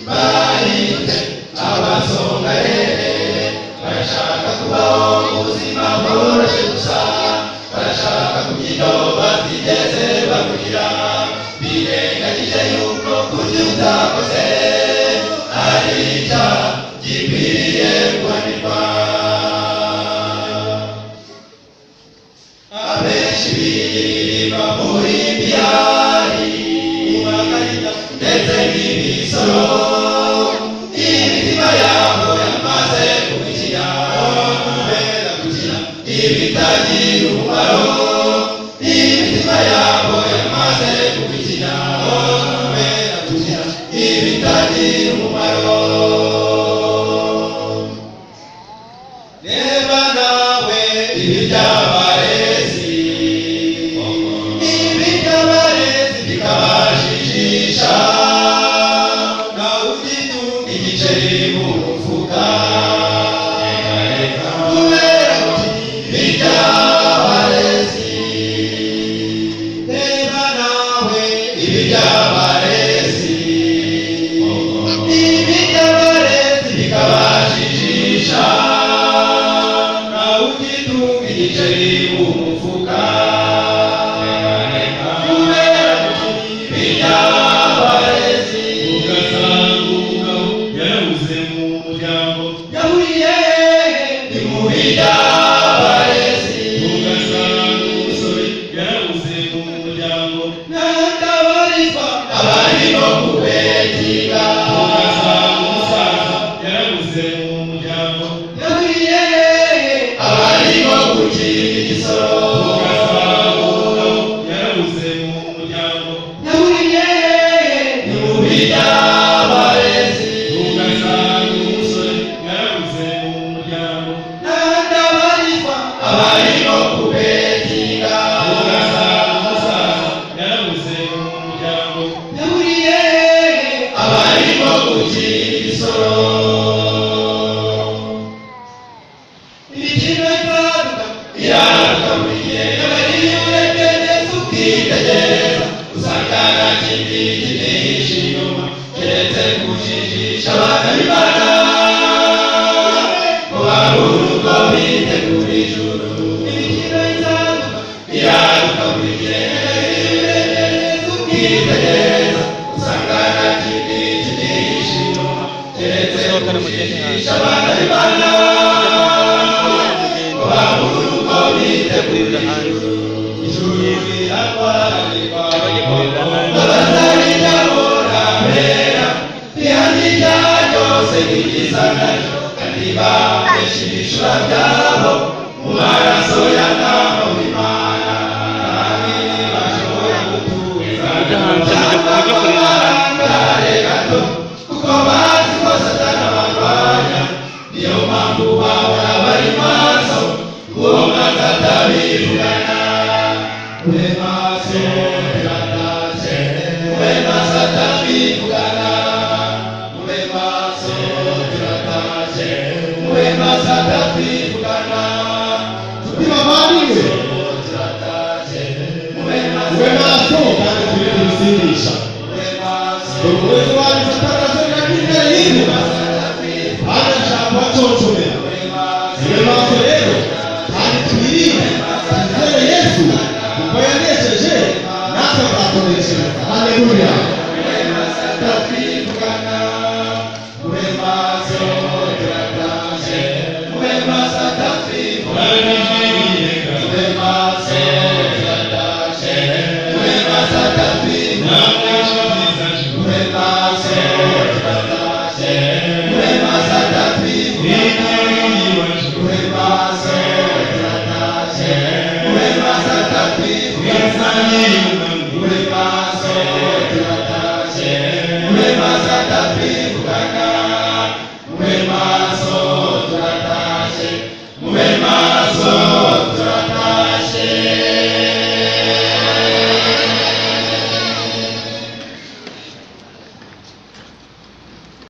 Bahindutse abasongarere, barashaka kubaho ubuzima bworoshye gusa, barashaka kurya ibyo batigeze bakurira, birengagije yuko kurya utakoze ari icyaha gikwiriye guhanirwa. Abenshi bigirira muri biyari ndetse n'ibisoro, imitima yabo yamaze kubikira kubera gukina ibitagira umumaro, imitima yabo yamaze kubikira kubera gukina ibitagira umumaro. Reba nawe ibyabarezi, ibyabarezi bikabajijisha, nawe ugitunga igiceri mu mufuka kubera gutinya ibyabarezi. Reba nawe ibyabarezi, ibyabarezi bikabajijisha, nawe ugitunga igiceri mu mufuka kubera gutinya ibyabarezi. Ugasanga umugabo yarabuze mu muryango, Yahuriye ni mu byabarezi. Ugasanga umusore yarabuze mu muryango, N'atabarizwa abarimo kubetinga. Ugasanga umusaza yarabuze mu muryango, Yahuriye abarimo gukina igisoro. Ugasanga umugabo yarabuze mu muryango, Yahuriye ni mu byabarezi. Ugasanga umusore yarabuze mu muryango, N'atabarizwa abarimo kubetinga. Ugasanga umusaza yarabuze mu muryango, Yahuriye abarimo gukina igisoro. Imikino iraduka iraduka buri gihe, nyamara iyo urebye neza ukitegereza usanga nta kindi kibyihishe inyuma keretse kujijisha abana b'Imana ngo babure uko bitegura ijuru. Imikino iraduka iraduka buri gihe, nyamara iyo urebye neza ukitegereza usanga nta kindi kibyihishe inyuma keretse kujijisha abana b'Imana ngo babure uko bitegura ijuru. Ijuru riratwararikwa abatarijyabonabera, rihanirya ryose nk'igisa naryo, kandi bamesha ibishura byabo mu maraso ya Ntama w'Imana, kandi ntibashobora gutuza cyangwa ngo barangare gato, kuko bazi ko Satani abarwanya. Niyo mpamvu bahora bari maso, uwo mwanzi atabivugana. Mube maso turatashye, mube maso atabivugana, mube maso turatashye, mube maso atabivugana. Nshuti bavandimwe, Turatashye, mube mube maso kandi twirinde ibisindisha. Mube maso, Dore umuwezi wanyu Satani araserera nk'intare yiruka, kandi arashaka kubaconcomera. mube maso, Mube maso rero kandi twirinde, twizere Yesu kuko yanesheje, natwe azatuneshereza. Haleluya. Mube maso atatwivugana, mube maso turatashye, mube maso atatwivugana. Mube maso turatashye, mube maso atatwivugana. Mube maso turatashye, mube maso atatwivugana. Mube maso turatashye, mube maso atatwivugana.